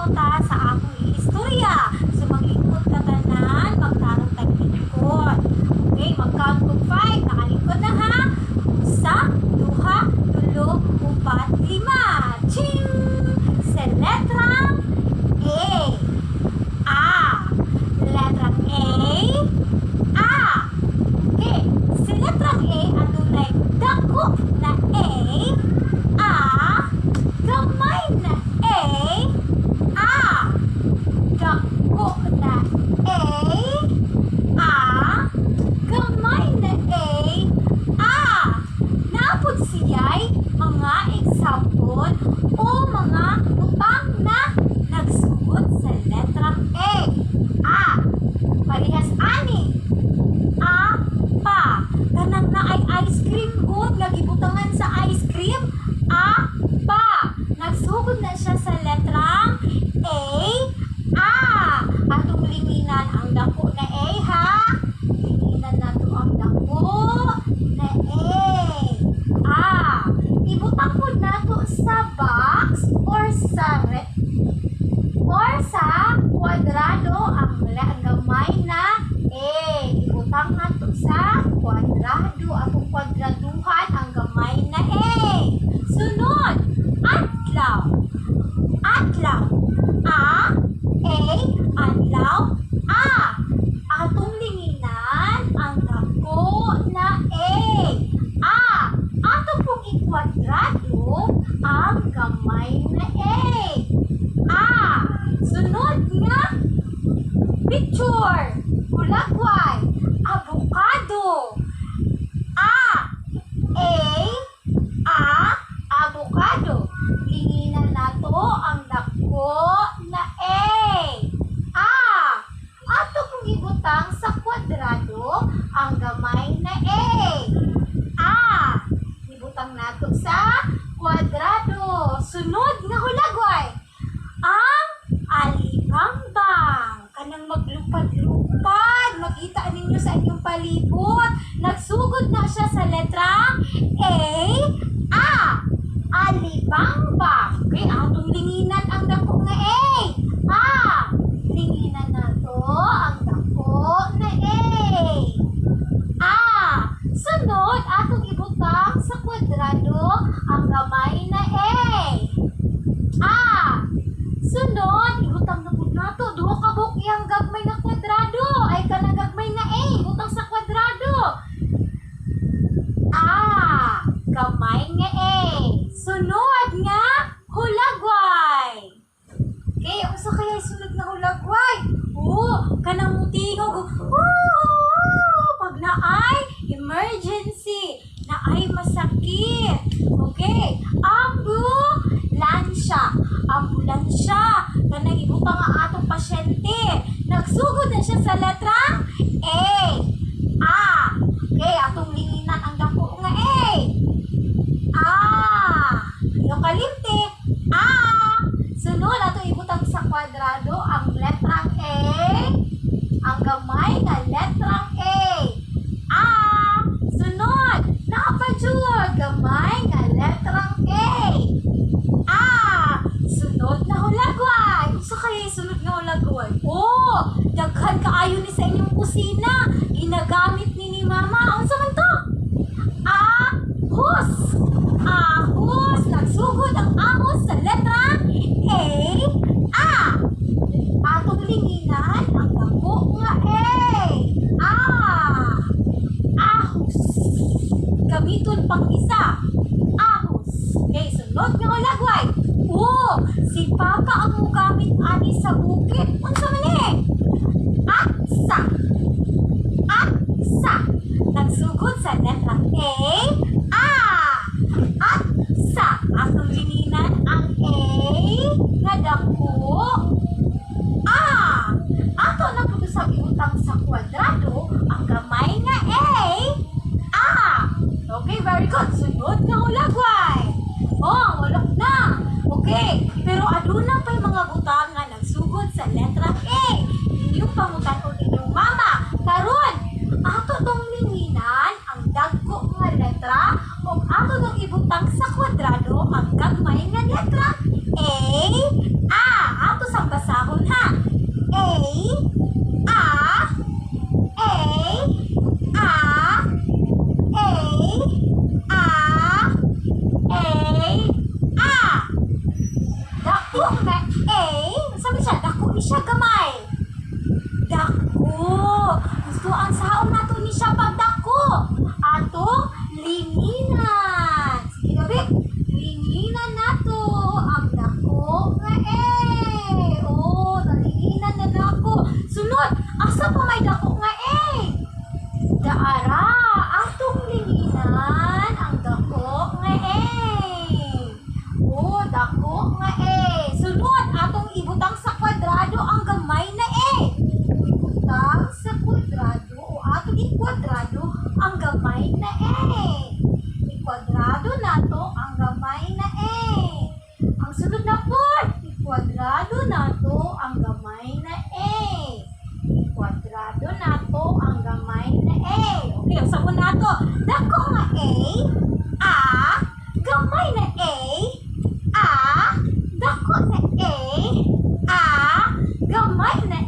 Magtan-aw ta sa akong istorya. So maglingkod ta tanan, magtarong tag lingkod. Okay, mag-count to 5. Nakalingkod na ha? Usa, duha, tulo, upat, lima. Ching! Sa letrang A. A. Letrang A. A. Okay, sa letrang A, adunay dako na A, A, gamay na A, A, dako na A, A, gamay na A, A. Naa pod siya'y mga example o mga butang na nagsugod sa letrang A. A. Parehas ani. A pa. Kanang naay ice cream good nga gibutangan sa ice cream. A pa. Nagsugod na siya sa letrang A. A. Atong linginan ang dako na A ha. Linginan nato ang dako na A. A. Ibutang pod nato sa box or sa kwadrado ang gamay na A. Ibutang nato sa kwadrado. Atong kwadraduhan ang gamay na A. Sunod, adlaw. Adlaw. A, A, adlaw, A. Atong linginan ang dako na A. A. Ato pong ikwadrado ang gamay na A. A. Sunod nga picture. Hulagway. Avocado. A. A. A. Avocado. Linginan nato ang dako na A. A. Ato kung ibutang sa kwadrado ang gamay na A. A. Ibutang nato sa kwadrado. Sunod nga hulagway. Ang alibangbang. Kanang maglupad-lupad. Makita ninyo sa inyong palibot. Nagsugod na siya sa letrang A. A. Alibangbang. Okay, atong linginan ang dako nga A. A. Linginan nato ang dako na A. A. Sunod, atong ibutang sa kwadrado ang gamay na A. A. Sunod, ibutang na pud nato duha ka buok iyang gagmay nga kwadrado. Ay, kanang gagmay nga A, ibutang sa kwadrado. A. Gamay nga A. Sunod nga hulagway. Okay, unsa kaya sunod nga hulagway? Oh, kanang mutingog. Oh, pag naay emergency, naay masakit. Okay, ambulansya. Ambulansya. Kanang ibutang ang atong pasyente. Nagsugod na siya sa letrang A. A. Okay, atong linginan ang dako nga A. A. Yung kalimti. A. Sunod, ato ibutang sa kwadrado ang letrang A. Ang gamay nga letrang A. A. Sunod, naa pa jud gamay nga letrang A. A. Sunod na hulagway. Unsa kaya sunod nga hulagway? Oh, daghan kaayo ni sa inyong kusina. Ginagamit ni Mama. Unsa man to? Ahos. Ahos. Nagsugod ang ahos sa letra A. A. Atong linginan ang dako nga A. A. Ahos. Gamiton pang isa. Ahos. Okay, sunod nga hulagway. Oh, si Papa ang mugamit ani sa bukid. Unsa man eh? Aksa. Aksa. Nagsugod sa letra A. A. Aksa. Atong linginan ang A nga dako. A. Ato na pud sa ibutang sa kwadrado ang gamay nga A. A. Okay, very good. Sunod nga hulagway. Oh, wala na. Okay, pero aduna pa'y mga butang nga nagsugod sa letra A. Inyong pangutan-on inyong mama. Karon, ato tong linginan ang dagko nga letra ug ato tong ibutang sa kwadrado ang gagmay nga letra A. A. Ato sa Basahon ha. A, A, A, A, A, A, A, A. Dako nga A. Sabi siya, dako ni siya gamay. Dako. Gusto ang saon nato ni siya pagdako. Atong linginan. Sige, gabi. Linginan nato ang dako nga A. Oh, nalinginan na nako. Sunod, asa pa may dako nga A? Daara, atong linginan ang dako nga A. Oh, dako nga A. Sunod, atong ibutang sa kwadrado ang gamay na A. Ibutang sa kwadrado o atong ikwadrado ang gamay na A. Ikwadrado nato ang gamay na A. Ang sunod na part, ikwadrado nato ang gamay na A. Ikwadrado nato ang gamay na A. Okay, usabon nato. Dako nga A, A, gamay na A, A, dako na A, A, gamay na